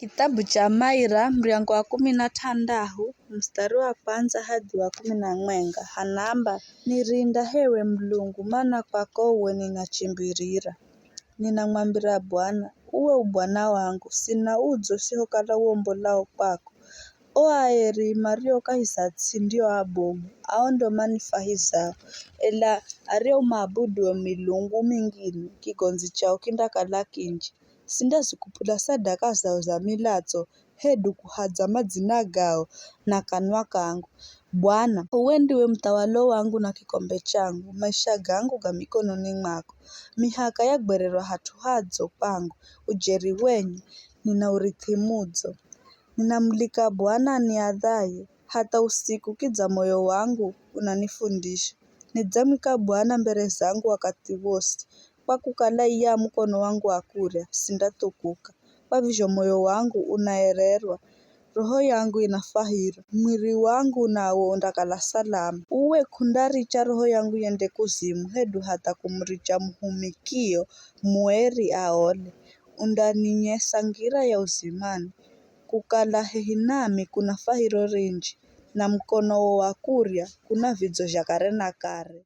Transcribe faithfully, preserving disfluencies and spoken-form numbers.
Kithabu cha Maira, muryango wa kumi na t'andahu, mustari wa kwandza hadhi wa kumi na mwenga, hanamba, "Nirinda h'ewe Mulungu, mana kwako uwe ninachimbirira." Ninamwambira Bwana, "Uwe u Bwana wangu, sina udzo sihokala uombolao kwako." O aeri mario kahi za ts'i ndio abomu, ao ndo manifwahizao, ela ario maabuduo milungu mingine, kigondzi chao kindakala kinji. Sindazikupula sadaka zao za milatso, hedu kuhadza madzina gao na kanwa kangu. Bwana, uwe ndiwe muthawalo wangu na kikombe changu, maisha gangu ga mikononi mwako. Mihaka yagwererwa hat'u hadzo kwangu, ujeri wenye, nina urithi mudzo. Ninamulika Bwana aniadhaye, hatha usiku kidza moyo wangu unanifundisha. Nidzamwika Bwana mbere zangu wakathi wosi, kwa kukala iye a mukono wangu wa kurya, sindathukuka. Kwa vizho moyo wangu unaererwa, roho yangu inafwahirwa, mwiri wangu nawo undakala salama. Uwe k'undaricha roho yangu yende kuzimu, hedu hatha kumuricha muhumikio mueri aole. Undaninyesa ngira ya uzimani, kukala hehi nami kuna fwahiro rinji, na mukonowo wa kurya kuna vidzo zha kare na kare.